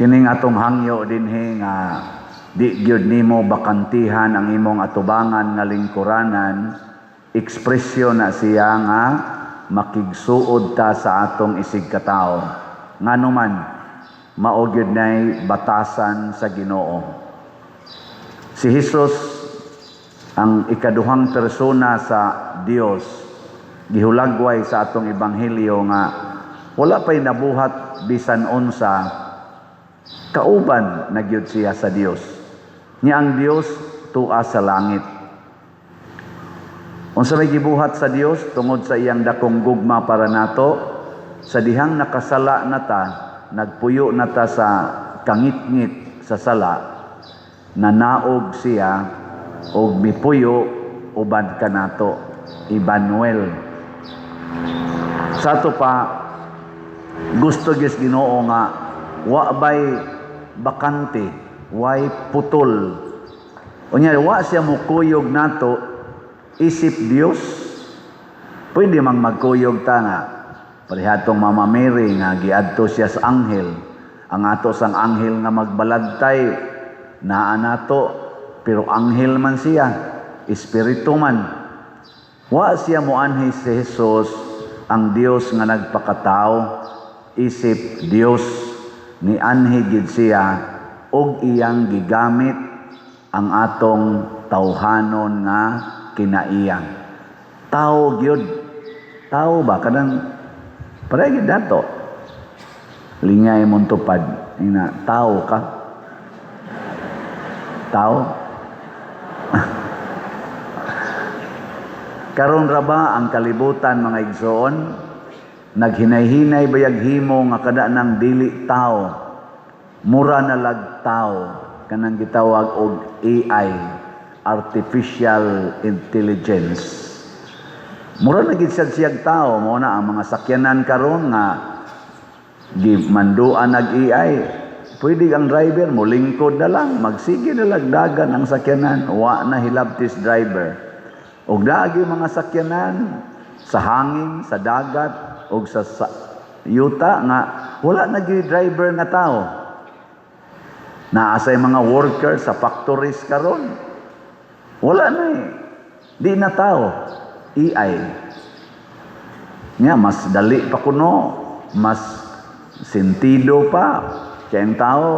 Kining atong hangyo dinhi nga di gyud nimo bakantihan ang imong atubangan nga lingkuranan, ekspresyon na siya nga makigsuod ta sa atong isigkatawo. Ngano man, mao gyud nay batasan sa Ginoo. Si Jesus, ang ikaduhang persona sa Dios, gihulagway sa atong ebanghelyo nga wala pa'y nabuhat bisan unsa, kauban na gyud siya sa Dios. Nya ang Dios tua sa langit. Unsa may gibuhat sa Dios tungod sa iyang dakong gugma para nato? Sa dihang nakasala na ta, nagpuyo na ta sa kangitngit sa sala, nanaog siya og mipuyo uban kanato, Emmanuel. Sa ato pa, gusto gyud Ginoo nga wa bay bakante, way putol. Unya wa siya mukuyog nato isip Dios. Pwede mang magkuyog ta nga parehatong Mama Mary nga giadto siya sa anghel. Ang ato sang anghel nga magbalagtay naa nato, pero anghel man siya, espiritu man. Wa siya moanhi si Jesus, ang Dios nga nagpakatao isip Dios, ni anhi gid siya og iyang gigamit ang atong tawhanon nga kinaiya. Tao gyud. Tao ba kanang pareha gyud nato. Lingay mong tupad ina, tao ka. Tao. Karon ra ba ang kalibutan, mga igsoon, naghinay-hinay bayag himo nga kada nang dili tao, mura na lag tao, kanang gitawag og AI, artificial intelligence. Mura na gid siya siyag tao. Mo na ang mga sakyanan karon nga gimanduan nag AI, pwede ang driver mo lingkod na lang, magsige na lang dagan ang sakyanan, wa na hilabtis driver. Og naagi mga sakyanan sa hangin, sa dagat og sa yuta nga wala na gyud driver nga tao. Naa say mga worker sa factories karon, wala na eh. Di na tao, AI. Nya mas dali pa kuno, mas sentido pa. Kaya ang tao,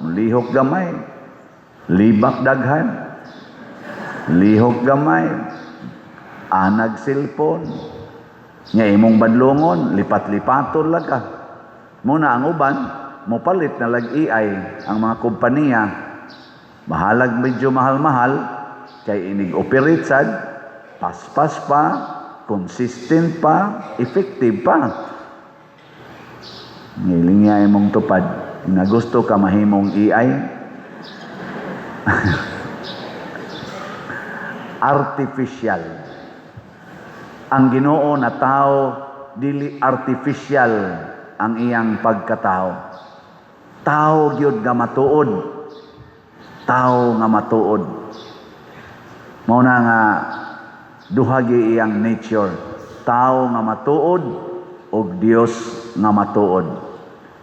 lihok gamay, libak daghan, lihok gamay, anag cellphone. Nya imong badlongon, lipat-lipaton lang ka. Muna ang uban, mopalit na lag AI ang mga kompanya. Bahalag medyo mahal-mahal, kay inig-operate sad, paspas pa, consistent pa, effective pa. Ngiling niya imong tupad. Na gusto ka mahimong AI? Artificial. Ang Ginoo na tao, dili artificial ang iyang pagkatao. Tao gyud nga matuod. Tao nga matuod. Mao na nga duha gyud iyang nature. Tao nga matuod ug Dios nga matuod.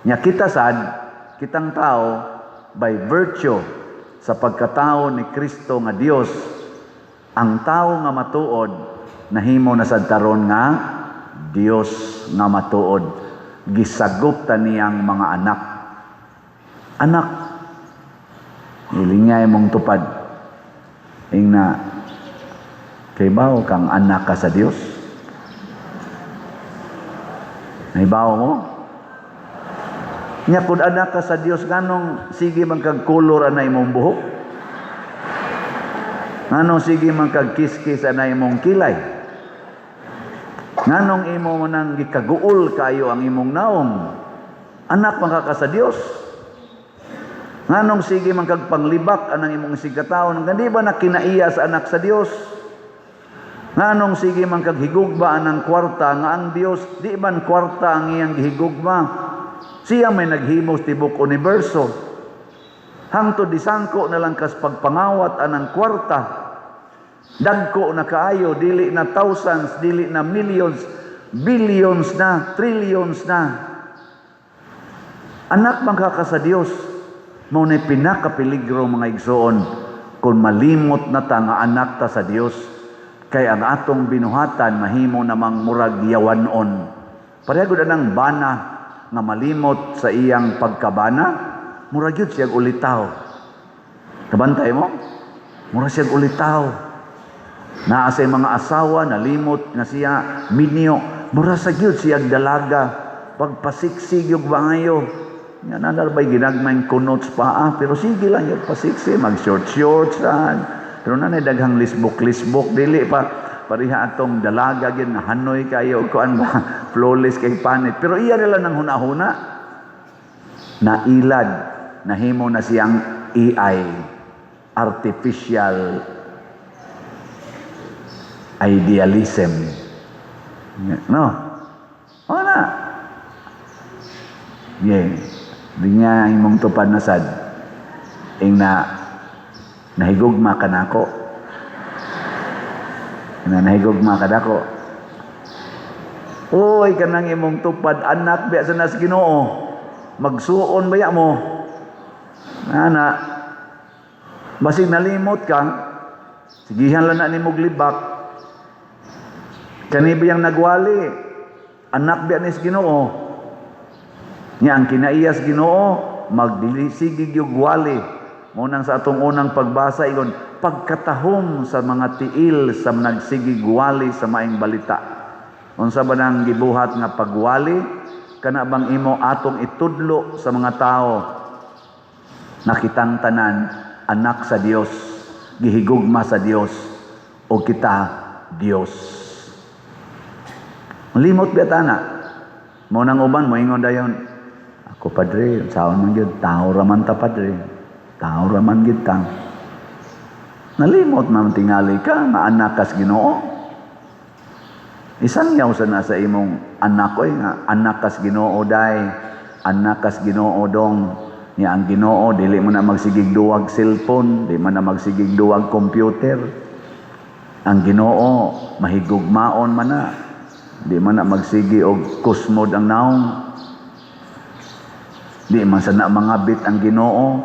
Nya kita sad, kitang tao, by virtue sa pagkatao ni Kristo nga Dios, ang tao nga matuod nahimo na sad taron nga Dios nga matuod. Gisagop ta niyang mga anak. Anak, hilingay mong tupad. Ingna, kay bawo kang anak ka sa Dios? Nahibaw mo? Nya kun anak ka sa Dios, nganong sige man kag kolor anay imong buhok? Nganong sige man kag kiskis anay imong kilay? Nganong imo mo nang gikaguol kayo ang imong naong? Anak man ka sa Dios. Nganong sige man kag panglibak anang imong sigkataon? Di ba na kinaiya sa anak sa Dios? Nganong sige man kag higugma anang kwarta nga ang Dios di man kwarta ang iyang gihigugma? Siya may naghimo sa tibok universo. Hangtod disangko na lang kas pagpangawat anang kwarta. Dagko na kaayo, dili na thousands, dili na millions, billions na, trillions na. Anak man ka sa Dios. Mao na pinakapeligro, mga igsoon, kung malimot na ta nga anak ta sa Dios, kay ang atong binuhatan mahimo namang murag yawanon. Pareha gud anang bana nga malimot sa iyang pagkabana, murag gyud siyag ulitaw. Kabantay mo? Murag siyag ulitaw. Naa sa mga asawa, nalimot nga siya minyo, mura sa gyud siyag dalaga, pagpasiksi gyud maayo. Nga naa ba'y ginagmayng kunot sa paa, pero sige lang yung pasiksi, mag short shorts saan. Pero nanay daghang lisbok lisbok, dili pa pareha atong dalaga gyud nga hanoy kayo kuan ba, flawless kay panit. Pero iya nila nang huna-huna. Nailad, nahimo na siyang AI, artificial idealism. No? O na. Yeah. Di nga imong tupad na sad. Ing na nahigugma ka nako. Na nahigugma ka nako. Uy, kanang imong tupad anak biya sa nas Ginoo. Magsuon baya mo? Ana, basig nalimot ka, sigihan lang na nimo libak. Kani biyang nagwali, anak biya nis Ginoo. Nya ang kinaiyas Ginoo, magdilisigi gyud wali. Mao nang sa atong unang pagbasa ingon, pagkatahom sa mga tiil sa nagsigig wali sa maayong balita. Unsa ba nang gibuhat nga pagwali? Kana bang imo atong itudlo sa mga tao na kitang tanan anak sa Dios, gihigugma sa Dios o kita Dios. Limot biya tana. Mao nang uban moingon dayon, "Ako, padre, saon man gyud, tao ra man ta, padre. Tao ra man gyud ta." Nalimot man tingali ka nga anak kas Ginoo. Isangyaw sa nasa imong anak oy nga anak kas Ginoo day, anak kas Ginoo dong. Nya ang Ginoo dili mo na magsigig duwag cellphone, di man na magsigig duwag computer. Ang Ginoo mahigugmaon man na. Di man na magsigi og kusmod ang naong. Di man sa na mangabit ang Ginoo.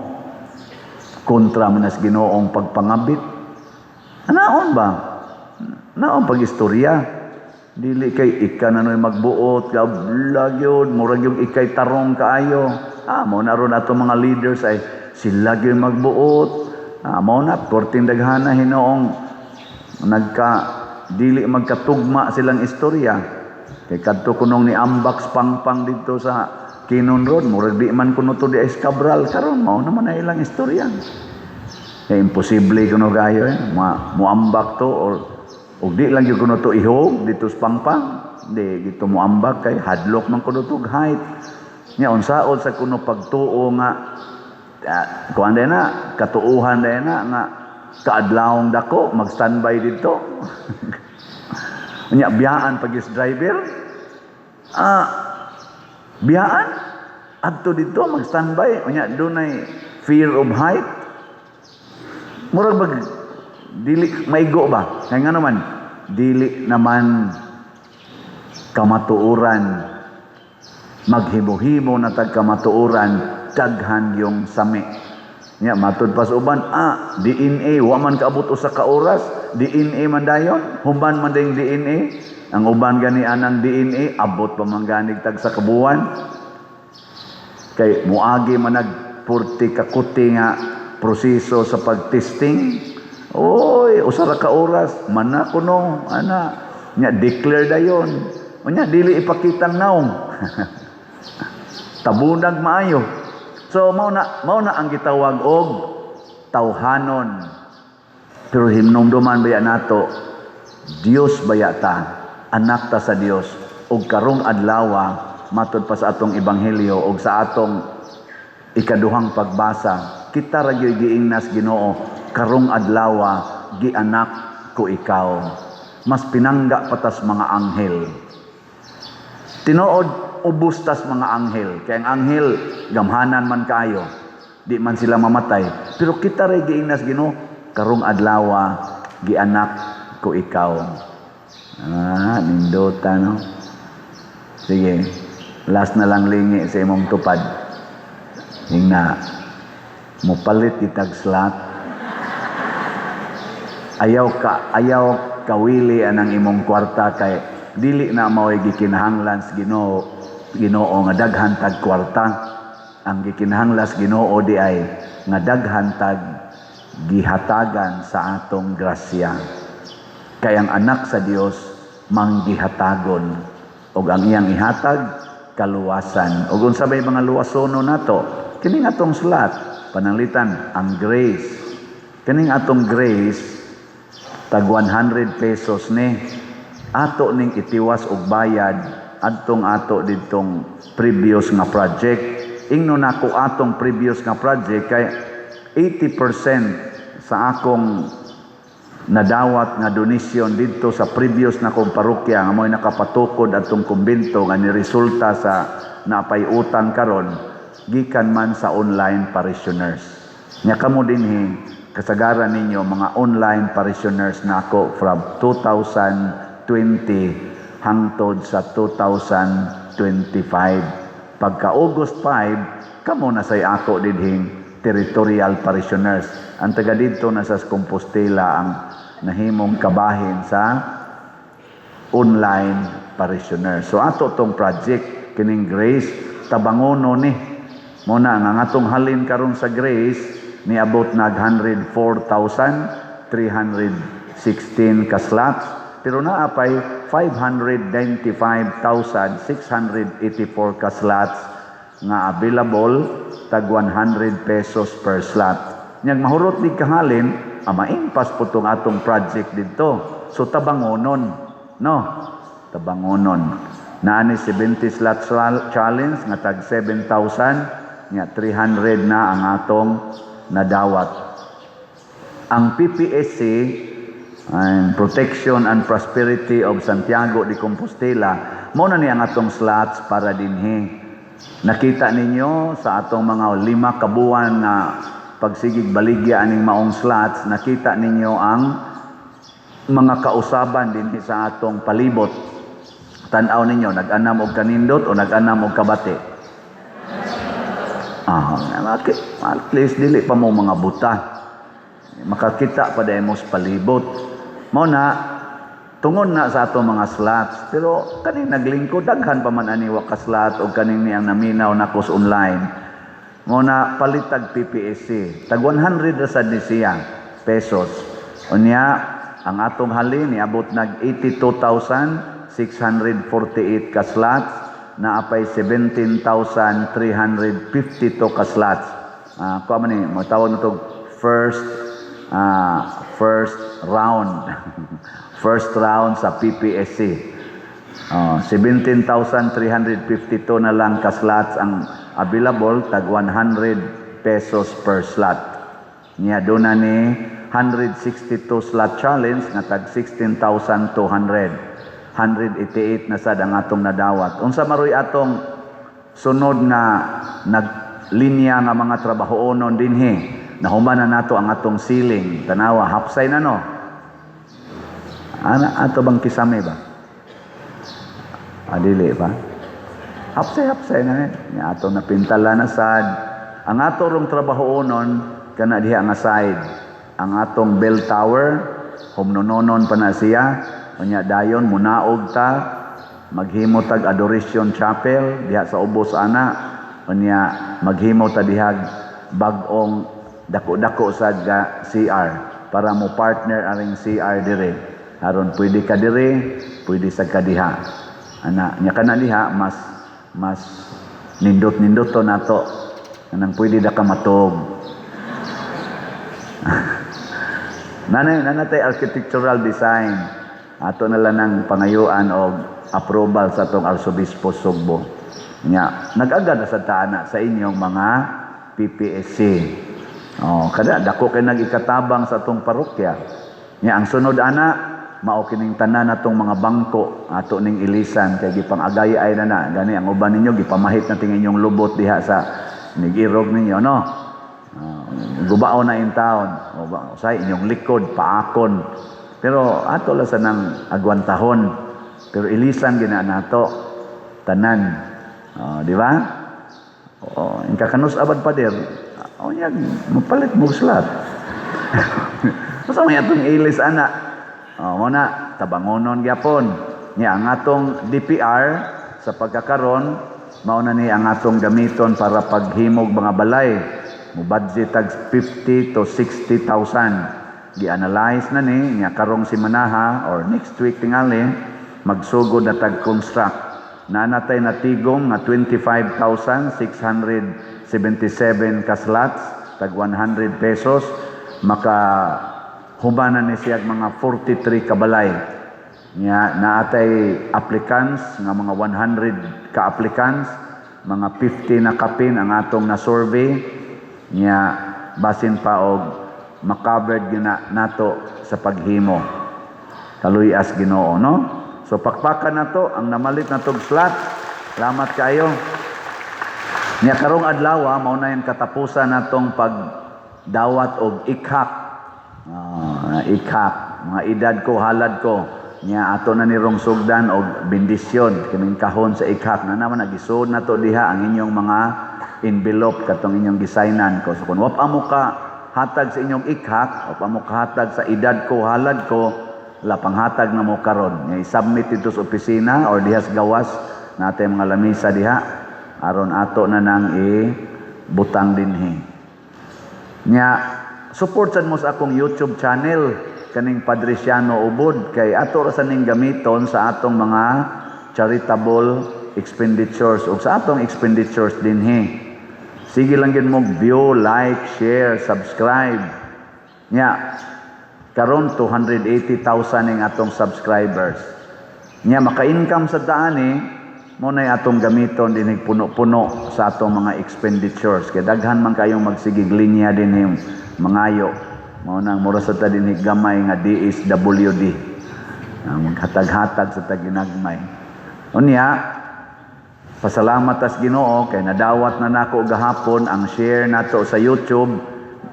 Kontra man nas Ginoong pagpangabit. Anaon ba? Naon pag-istorya. Dili kay ika na no'y magbuot, kablag yun, murag yung ikay tarong kaayo. Ah, mao na ron ato mga leaders ay sila gyud magbuot. Ah, mao na, porting daghana hinoong nagka dili magkatugma silang istorya. Kay kadto kunong ni Ambax Pangpang dito sa Kinon Road, murag di man kuno to di ay Cabral karon mao naman na ilang istorya. Kay imposible kuno gayo eh. Muambak to or ug di lang gyud kuno to ihog dito sa Pangpang. Di gito muambak kay hadlok man kuno to height. Nya unsaon sa kuno pagtuo nga kuan day na katuuhan day na nga kaadlawong dako mag-standby dito. Nya biyaan pag is driver. Ah, biyaan adto dito mag-standby, unya dunay fear of height. Murag bag dili maigo ba? Kay nga naman dili naman kamatuoran, maghimo-himo na tag kamatuoran, daghan yung sami. Nya matud pa sa uban, DNA wa man kaabot usa ka oras, DNA man dayon, human man dayong DNA. Ang uban gani anang DNA abot pa man ganig tag sa kabuan. Kay muagi man nag purti kakuti nga proseso sa pagtesting. Oy, usa ra ka oras, mana kuno, ana. Nya declare dayon. Unya dili ipakitang naong. Tabunag maayo. So mao na ang gitawag og tawhanon. Pero hinumduman baya nato, Dios baya ta, anak ta sa Dios, ug karong adlawa matud pa sa atong ebanghelyo ug sa atong ikaduhang pagbasa, kita ra gyud giingnas Ginoo, "Karong adlawa gianak ko ikaw." Mas pinangga patas mga anghel. Tinuod ubos tas mga anghel. Kay ang anghel gamhanan man kaayo. Di man sila mamatay. Pero kita ray giingnas Ginoo, "Karong adlawa gianak ko ikaw." Ah, nindota no. Sige. Last na lang lingi sa imong tupad. Hingna mopalit kitag slot. Ayaw kawili anang imong kwarta kay dili na mao'y gikinahanglan sa Ginoo nga daghan tag kwarta. Ang gikinahanglan sa Ginoo di ay nga daghan tag gihatagan sa atong grasya. Kay ang anak sa Dios manggihatagon ug ang iyang ihatag kaluwasan. Ug unsa may mga luwasono nato? Kining atong slot, pananglitan ang grace. Kining atong grace tag 100 pesos ni ato ning itiwas og bayad adtong ato didtong previous nga project. Ingno nako atong previous nga project kay 80% sa akong nadawat nga donasyon didto sa previous na kong parokya nga mo'y nakapatukod atong kumbento nga ni resulta sa naapay utang karon, gikan man sa online parishioners. Nya kamo dinhi, kasagaran ninyo mga online parishioners nako from 2020 hangtod sa 2025. Pagka August 5, kamo na say ako dinhing territorial parishioners. Ang taga didto na sa Compostela ang nahimong kabahin sa online parishioners. So ato tong project kining Grace, tabangono ni. Mo na nga atong halin karon sa Grace niabot nag 104,316 ka slots, pero naa pay 595,684 ka slots nga available, tag 100 pesos per slot. Nyag mahurot ni kahalin, maimpas po tong atong project dito. So tabangonon, no? Tabangonon. Naa ni 70 slot challenge nga tag 7,000 nya 300 na ang atong nadawat. Ang PPSC and Protection and Prosperity of Santiago de Compostela, mo na ni ang atong slots para dinhi. Nakita ninyo sa atong mga 5 ka buwan nga pagsigig baligya aning maong slots, nakita ninyo ang mga kausaban dinhi sa atong palibot. Tan-aw ninyo, nag-anam og kanindot o nag-anam og kabati? At least dili pa mo mga buta. Makakita pa dahil mo sa palibot. Mo na, tungon na sa atong mga slots. Pero kaning naglingkod, daghan pa man ani wa ka slot o kaning niyang naminaw nako sa online. Mo na palitag PPSC. Tag 100 ra sad ni siya pesos. Unya, ang atong halin niabot nag 82,648 ka slots, naa pay 17,352 ka slots. Kuha man ni, mo tawag na to first round. First round sa PPSC. 17,352 na lang ka slots ang available, tag 100 pesos per slot. Niya doon na ni 162 slot challenge nga tag 16,200. 188 na sad ang atong nadawat. Unsa maroy atong sunod nga naglinya nga mga trabahoonon dinhi? Nahuman na nato ang atong ceiling. Tanawa, hapsay na, no. Ana ato bang kisame ba? Adili ba? Hapsay-hapsay na eh. Nya ato napintala na sad. Ang ato rong trabahoonon kana diha nga side. Ang atong bell tower, humnononon pa na siya. Unya dayon munaog ta, maghimo tag adoration chapel diha sa ubos ana. Unya maghimo ta dihag bag-ong dako-dako sa ga CR para mo partner aring CR dire. Aron pwede ka dire, pwede sa kadiha. Ana, nya kana diha mas mas nindot-nindot to nato. Kanang pwede da ka matog. Nanay architectural design. Ato na lang ng pangayuan og approval sa atong Arsobispo Sugbo. Nya, nag-agad na sa taana sa inyong mga PPSC. Oh, kada dako kay nag-ikatabang sa atong parokya. Nya ang sunod ana mao kining tanan natong mga bangko ato ning ilisan kay gipang-agay ay na na gani ang uban ninyo gipamahit na ting inyong lubot diha sa nigirog ninyo, no? Gubao na in town o ba say inyong likod paakon, pero ato lang sa nang agwantahon, pero ilisan gina nato tanan. Oh, di ba? Oh, ang kakanus abad pader. O nya, mapalit mo slot. Basta may atong ilis ana. Oh, mo na tabangonon gyapon. Nya ang atong DPR sa pagkakaron mao na ni ang atong gamiton para paghimog mga balay. Mo budget tag 50 to 60,000. Gi-analyze na ni nya karong simanaha or next week tingali magsugod na tag construct. Naa natay natigom nga 25,677 ka slots, tag 100 pesos, maka humanan ni siya mga 43 kabalay. Nya naatay applicants nga mga 100 ka applicants, mga 50 na kapin ang atong na survey. Nya basin pa og makovered gyud na nato sa paghimo. Kaluyas Ginoo, no? So pakpakan nato ang namalit na tog slot. Salamat kaayo. Nya karong adlaw, mao na yung katapusan natong pagdawat og ikhak. Ah, ikhak, mga edad ko, halad ko. Nya ato na ni rong sugdan og bendisyon kining kahon sa ikhak na naman nagisud nato diha ang inyong mga envelope katong inyong gisignan ko. So kung wa pa mo ka hatag sa inyong ikhak, wa pa mo kahatag sa edad ko, halad ko, la panghatag na mo karon. Nya i-submit dito sa opisina or diha sa gawas natay mga lamisa diha aron ato na nang i-butang dinhi. Nya support sad mo sa akong YouTube channel kaning Padriciano Ubod kay ato ra sa ning gamiton sa atong mga charitable expenditures ug sa atong expenditures dinhi. Sige lang gyud mo view, like, share, subscribe. Nya karon 280,000 ning atong subscribers. Nya maka-income sa daan eh, mo na atong gamiton dinhi puno-puno sa atong mga expenditures kay daghan man kayong magsigig linya dinhi mangayo. Mao nang mura sa ta dinhi gamay nga DSWD. Maghatag-hatag sa taginagmay. Unya, pasalamat tas Ginoo kay nadawat na nako gahapon ang share nato sa YouTube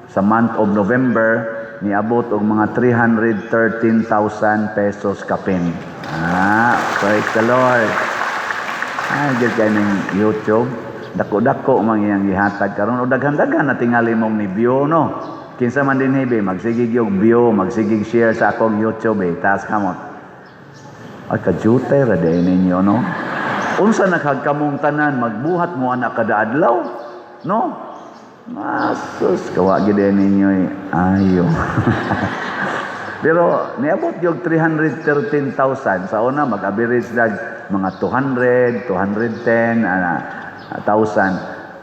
sa month of November, niabot og mga 313,000 pesos kapin. Ah, praise the Lord. Ay, gyud kay ning YouTube. Dako-dako man iyang gihatag karon o daghan-daghan na tingali mong ni view, no. Kinsa man dinhi be magsigig yung view, magsigig share sa akong YouTube eh. Taas kamot. Ay, kajutay ra day ninyo, no? Unsa naghagkamong tanan magbuhat mo anak kada adlaw, no? Masus, kawa gid ninyo eh. Ayo. Pero niabot yung 313,000 sa una, mag-average dag mga 200, 210 ana thousand.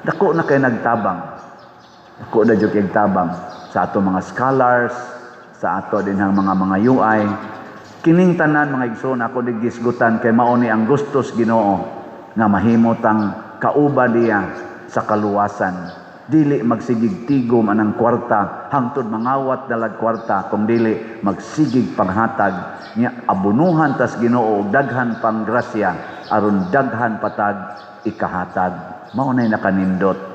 Dako na kay nagtabang. Dako na jud kay tabang sa ato mga scholars, sa ato din ang mga UI. Kining tanan, mga igsoon, ako digisgutan kay mao ni ang gustos Ginoo nga mahimo tang kauba niya sa kaluwasan. Dili magsigig tigom anang kwarta hangtod mangawat dalag kwarta, kung dili magsigig panghatag nya abunuhan tas Ginoo og daghan pang grasya aron daghan patag ikahatag. Mao nay nakanindot.